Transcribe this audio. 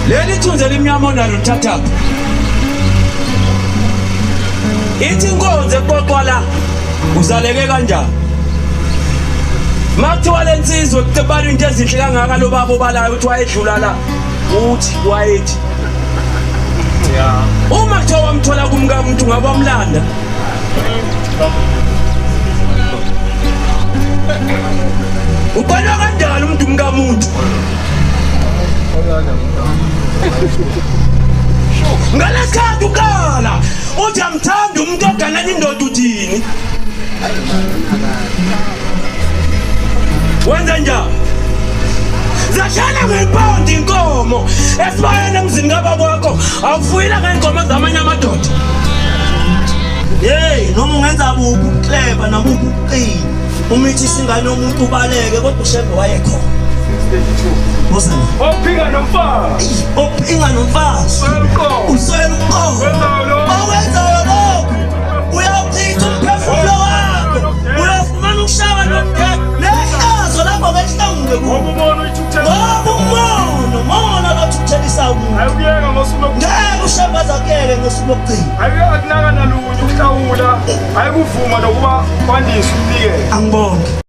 Leli thunzi elimnyama onalo lithathaphi? Ithi inkonzo eqoqwa la uzaleke kanjani? Makuthiwa le nsizwa kucebana into ezinhle kangaka lo baba obalayo ukuthi wayedlula la uthi wayethi uma kuthiwa wamthola kumkamuntu ngabe wamlanda. Ubona kanjani umuntu umkamuntu? Ngalesikhathi uqala uthi amthanda umuntu oganela indoda uthini? Wenza njani? Zashana ngepondi inkomo esibayeni emzini kababa wakho awufuyile ngeenkomo zamanye amadoda. Hey, noma ungenza buphi ukukleba noma ubuqili umithi isingane yomuntu ubaleke kodwa uShembe wayekhona. Wozani. Ophika nomfazi. Ophinga nomfazi. Uswela uqobo. Owenzayo lokhu uyawuchitha umphefumulo wakho. Uyofumana ukushaya nehlazo lapho ke kuwe. Ngoba uyithukuthela. Ngoba umono, mona lothukuthelisa umuntu. Ayikuyeka ngosuku lokugcina. Ngeke uShembe aze akuyeke ngosuku lokugcina. Ayike akunaka nalunye ukuhlawula. Ayikuvuma nokuba kwandiswe umnikelo. Angibonge.